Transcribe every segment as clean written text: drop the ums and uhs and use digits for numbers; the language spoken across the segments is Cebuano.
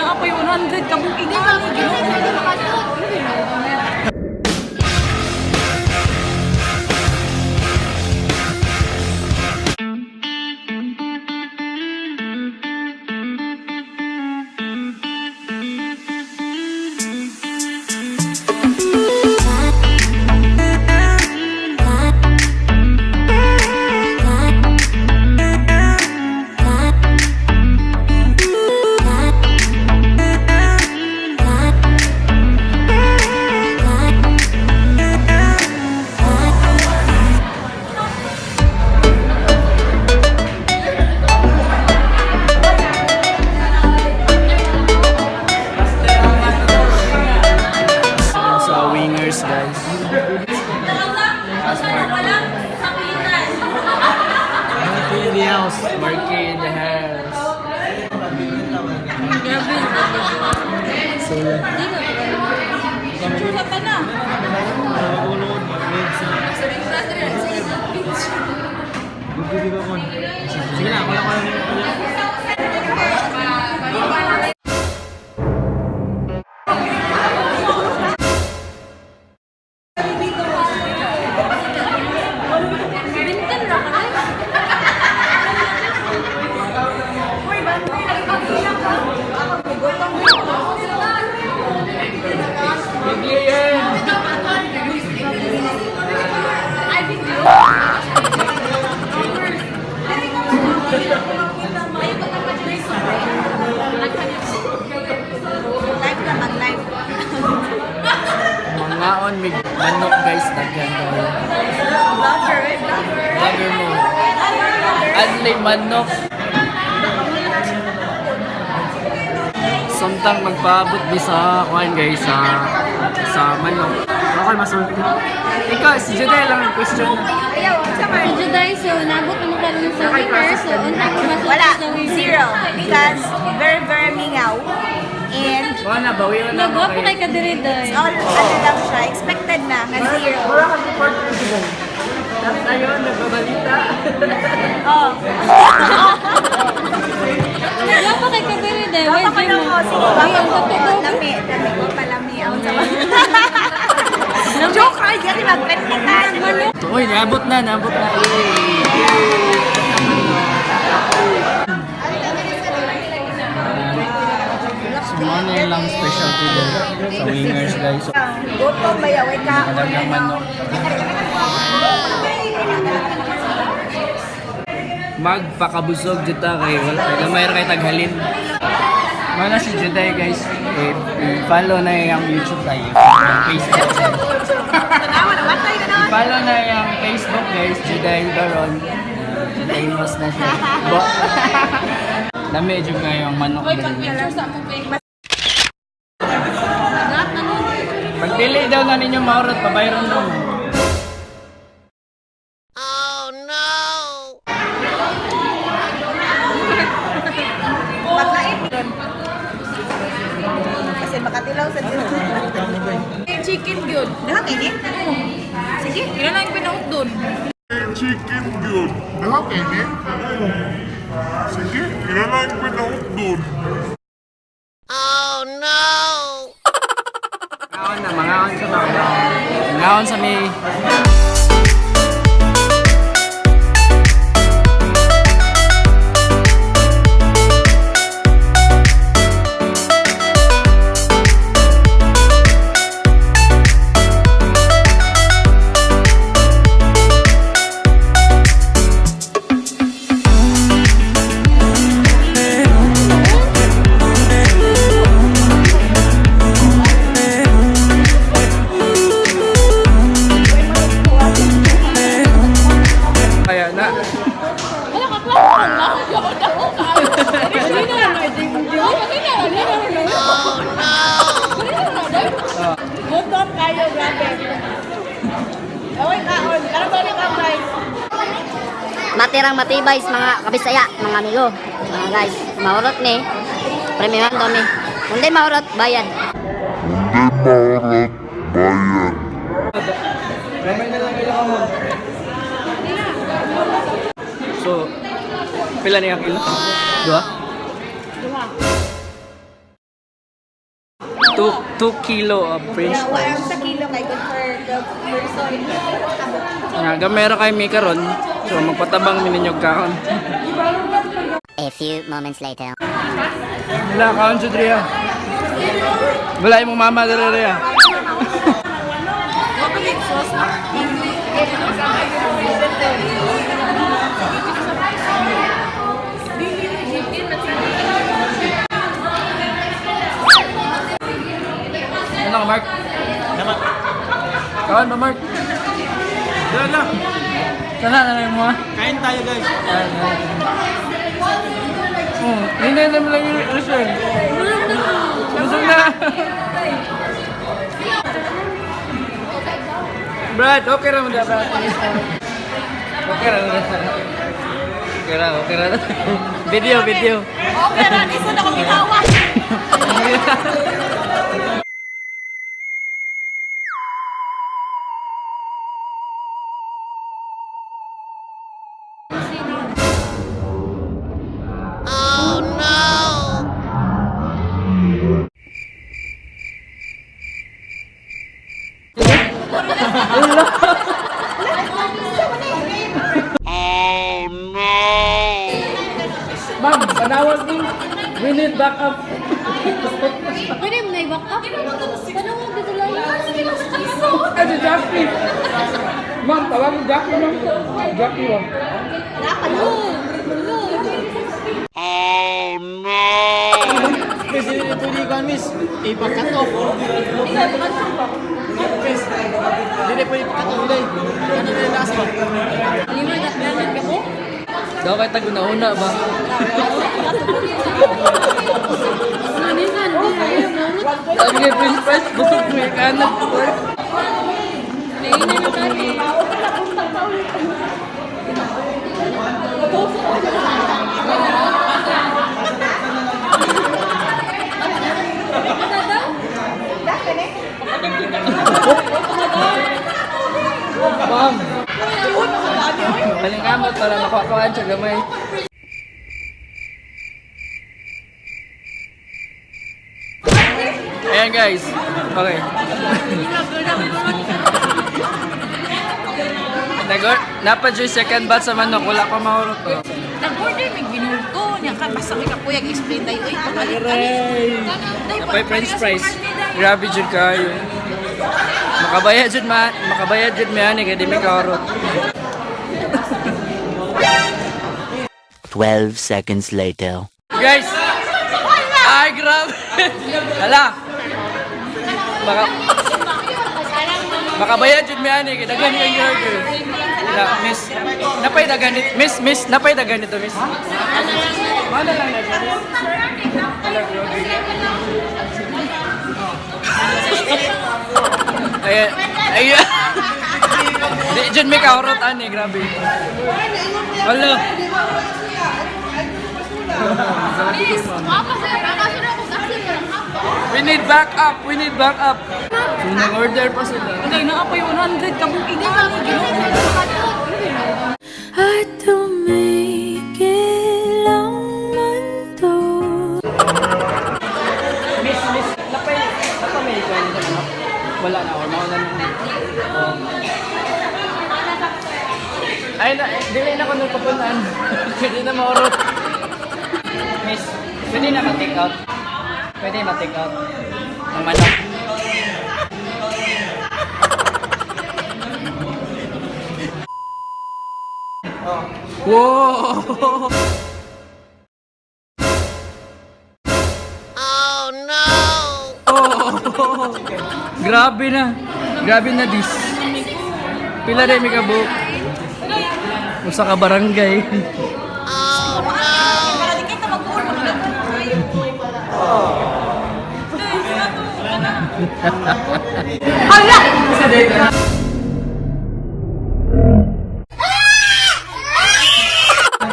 Napoy 100 ka booking. Ginoo. Sa wingers, guys. Marky in the house. Marky in the house. So, yeah. Sa na. Sige na, wala ko lang. Bintan ra ka. Bigli yan! Live ka, mag-live. Mangaon mig manok, guys, daghan kayo. Vlogger, eh, vlogger. Vlogger mo. Adlay manok. Samtang magpaabot mi sa kuan, guys, sa manok. Okay, masulti. Ikaw, si Judel lang ang question na. Ayaw, sa man. So, Juday, so nabot na mo karon sa winner. So, unsa ko masulti Wala, sa winner? zero. Because very, very mingaw. And Wala na, bawian na mo Nagwapo kay kadiri, Day. it's all, ano lang siya, expected na, nga zero. Wala kang reporter si Judel. Tapos ayun, nagbabalita. Oh. Nagwapo kay kadiri, Day. Why Baka ko di lang mo? ko, sige, Ay, baka ang ko. totoo. Lami, lami ko palami. Ang sama. Joke, ay, gani magkantikan. Uy, naabot na, naabot na. Yay! So, mga na lang specialty din sa wingers, guys. So, Gutom ba yaw, ka? Madagang manok. Magpakabusog dito kay wala kay gamay ra kay taghalin. Mana si Juday, guys, eh, i-follow na yung YouTube tayo, yung Facebook. Tanawa na, matay ka na. I-follow na yung Facebook, guys, Juday Baron. Famous na siya. Bo. Dami jud kayo ang manok Hoy, diri. pag-picture sa akong page. Lahat na nun. Pagpili daw na ninyo maurot, pabayron daw mo. Pagkain doon. Kasi makatilaw sa dito. Chicken gyud. Daha kay ni? Sige. Ila na yung pinaut dun. Chicken yun. Lahat eh. Sige, ilan na yung pinahok dun? Mangaon na, mangaon sa mga. Mangaon sa may. Kaya na. Wala ka klaro na. Yaw daw ka. Kanina na Kanina na. Kanina na. Gutom kayo, grabe. Oy, kaon. Karon ba ni ka rice? Matirang matibay sa mga kabisaya, mga amigo, mga guys. Maurot ni, premium dami. Kung di maurot, bayad. Hindi maurot, bayad. Gamay na lang kayo mo. So, pila niya kilo? Dua? Duha. 2 kilo of french fries. Sa kilo kay good for 12 person. Nga, gamay ra kay mi karon. So magpatabang mi ninyo kaon. A few moments later. Wala, kaon jud riya. Wala imong mama dere riya. Ano ka, Mark? Tama. Kaon ba, Mark? Dala na. Sana na mo ah. Kain tayo, guys. Oh, hindi na lang yung Rochelle. Busog na. Brad, okay ra mo da, Brad. Okay ra mo da. Okay ra, okay ra. Video, video. Okay ra, isa na ko ginawa. Ma'am, panawag din. We need backup. Pwede mo na i-back up. Panawag dito lang. Ay, si Jackie. Ma'am, tawag mo Jackie, ma'am. Jackie, ma'am. Miss, hindi pwede ka, miss. Ipa-cut off. Miss, hindi pwede pa-cut off, day. Ano na yung last ba? Lima na ka po? Daw kay tag-una-una ba? Manisan, di na yun. Sabi kay French fries, busog mo yung kanak. Naina na tayo. Ma'am. Palingkamot para makuha-kuhaan siya gamay. Ayan guys. Okay. Nag napadyoy second batch sa manok. Wala pa mahurot to. Nag-order may ginulto niya ka basta may kapuyag explain tayo oy pamalit. Aray! Napay french fries. Grabe jud kayo. Makabayad jud ma, makabayad jud mi ani kay di mi kahurot. 12 seconds later. Guys! Ay, grabe! Hala! Baka... Makabayad jud mi ani kay daghan kay order. Na, miss. Napay daghan nito, miss, miss, napay daghan nito, miss. Mana lang na siya, miss. Hala, grabe. Ay, ay, di, dyan may kahurot ani, grabe. Hala. Miss, mapa sir. Kaso na ako sa akin. We need backup! We need backup! So, nag-order pa sila. Hindi, na ako yung 100 kabuk. At tumigil ang mundo. Miss, miss, napay, napay may ikaw nito manok. Wala na, or mauna na. Oh. Ay, na, eh, dili na ko nung papunan. Pwede na maurot. Miss, pwede na ma-take out. Pwede ma-take out. Ang manok. Whoa! Oh, grabe na. Grabe na this. Pila rin may kabuok. Usa ka barangay. Para di kita mag-uur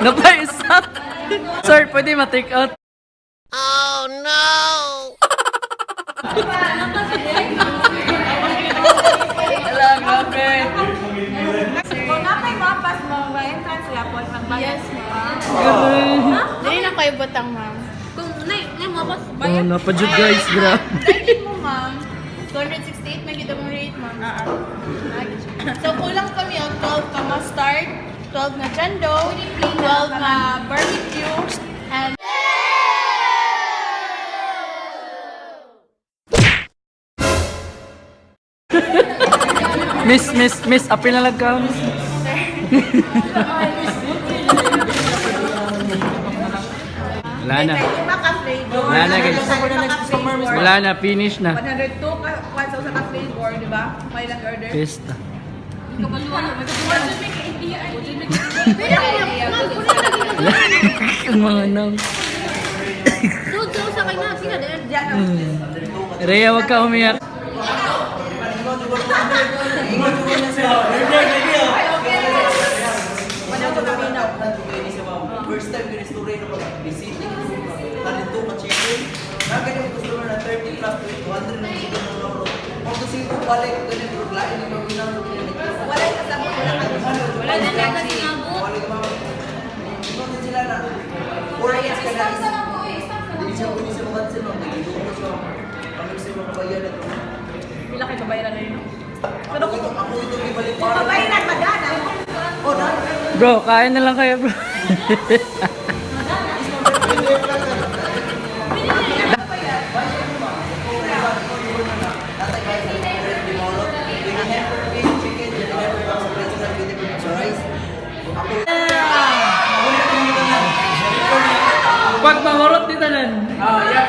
Napaisak. Sir, pwede ma-take out. Oh no! Ala, grabe. Kung napay mapas mo, ma-entrance yapon magbayad. Grabe. Dili na kayo butang, ma'am. Kung na, na mapas Oh, napadyod guys, grabe. Rate mo, ma'am. 268, may kita mong rate, ma'am. So, kulang kami og 12 ka mustard, 12 na chando, 12 na barbecue, and Miss, miss, miss, apil na lang ka, miss. Wala na. Lima ka flavor. Wala na, guys. Wala na, finish na. 102 ka, 1,000 ka flavor, di ba? May lang order. Pesta. Ang mga nang. Dude, sa kay na. Sino din? Rhea, wag ka umiyak. First time ko story na pag bisita talento ka chicken. Na ganyan customer na 30 plus to 200 na chicken na euro. Kung to sino balik ganyan pero lain ni ma'am ginang Wala yung kasama, wala ka. Wala na lang sinabot. Wala ka ma'am. Ikaw din sila na 4 years ka na. Hindi siya pwede siya makansel ma'am. Nagiging ko siya. Ang siya makabayan na to. Pila kay babayaran na yun. Ako ito, ako ito ibalik para. Babayaran, magana. Oh, dahil. Bro, kain na lang kayo, bro. Pag mangurot ni tanan. Ah, yeah.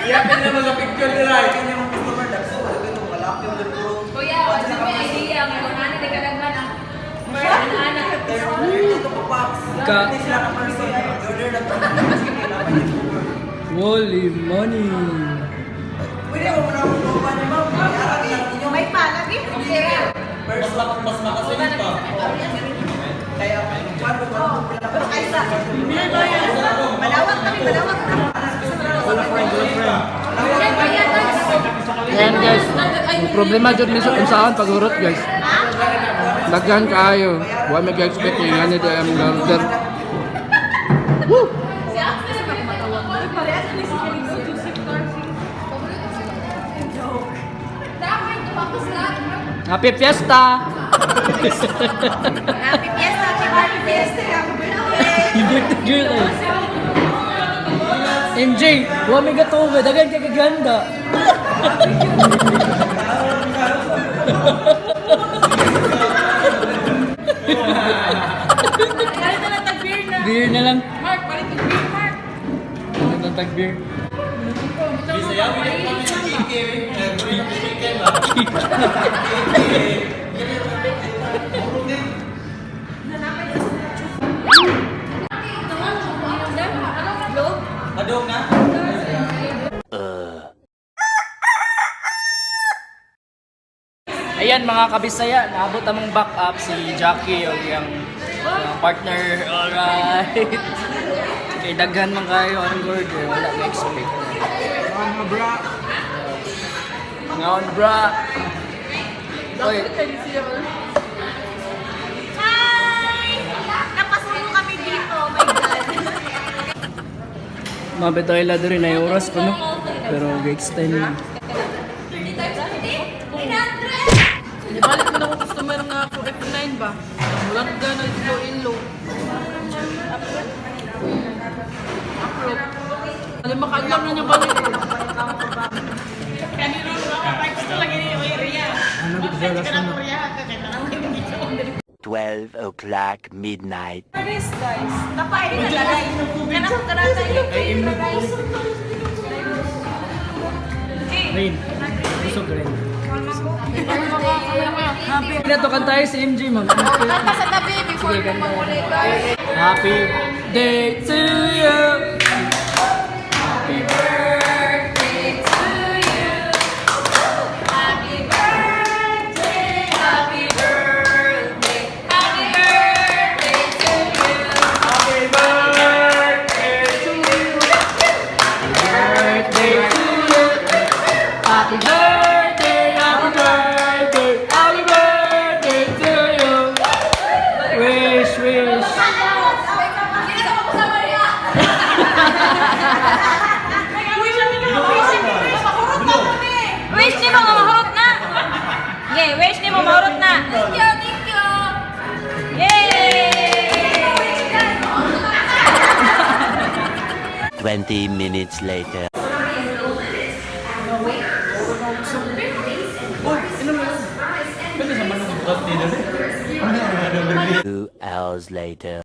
Yeah, kanya mga picture nila. Kanya mga customer dagso, wala kayo malaki yung bro. Kuya, wala may idea. May unani na kalagman ang anak. Ito pa packs. Ka- Hindi sila ka person. Order na to. Holy money. Pwede mo muna akong lupa niya, ma'am. Arang lang ninyo. May palagi. Person, mas makasunod pa. Kaya, paano ba? Kaysa. Malawak kami, malawak kami. Ayan guys, ang problema dyan minsan kung saan pag-urot guys. Daghan kaayo. Wa may expect nga ni ang order. Woo! Happy Fiesta! Happy Fiesta, happy Fiesta, happy birthday. Birthday girl eh. MJ, wa may gatuga, daghan kay kaganda. Palit na lang tag beer na. Beer na lang. Mark, palit tag beer, Mark. Ano tag beer? Madong na? Ayan mga kabisaya, naabot among backup si Jackie o yung partner. Alright. Kay daghan man kayo ang order, wala may expect. Ngaon bra. Ngaon bra. Oy, Hi! Napasulo kami dito, oh my God. mabitoy la diri na oras ko no. Pero ga-extend na. Balik mo na kung customer nga ako F9 ba? Walang gano'n ilo ilo. Approve. Alam makaadlaw na niya balik. Kanino mga vibes to lagi ni area. 12 o'clock midnight. Paris, guys. Tapain na lalay. Kanang karata yung rice. Rain. Busog rain. Happy na to tayo si MJ ma'am. Kanta sa tabi before Sige, mo kanta. manguli guys. Happy day to you. Happy Birthday to you. Happy birthday, happy birthday, happy birthday to you. Happy birthday to you. Happy birthday to you. Happy birthday, happy birthday, happy birthday to you. Wish, wish. 20 minutes later. 2 hours later.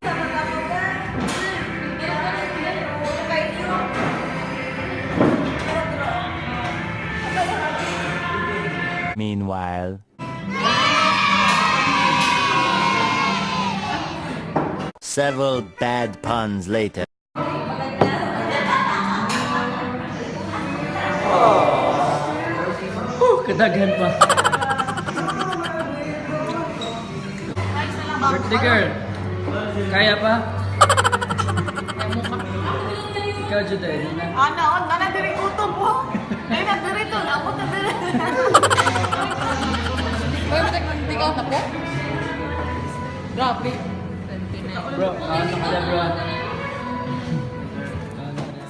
Meanwhile. Several bad puns later. Oh, kadaghan pa. Birthday girl. Kaya pa? Ikaw, Juday. Di na. Ana, on, na diri gutom po. Ay, na diri to, naabot na diri. Uy, hindi ka na po? Grabe. Bro, ano ka na, bro?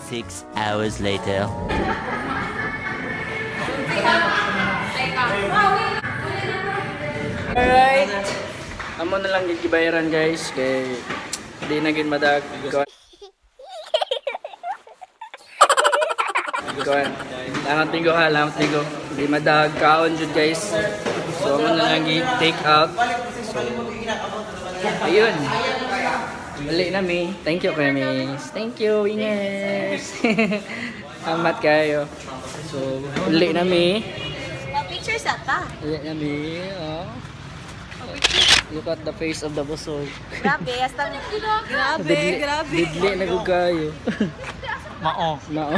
6 hours later. Alright. Amo na lang gigibayaran, guys, kay di na gid madag. Kuan. Langat tinggo ha, langat tinggo. Di madag kaon jud, guys. So amo na lang gi take out. So ayun. Uli na mi. Thank you, Kremis. Thank you, wingers. Amat kayo. So, uli na mi. Picture sa ta. Uli na mi. Oh. Look at the face of the busog. Grabe, hasta grabe, Didli- grabe. Didli na gud kayo. Mao. Mao.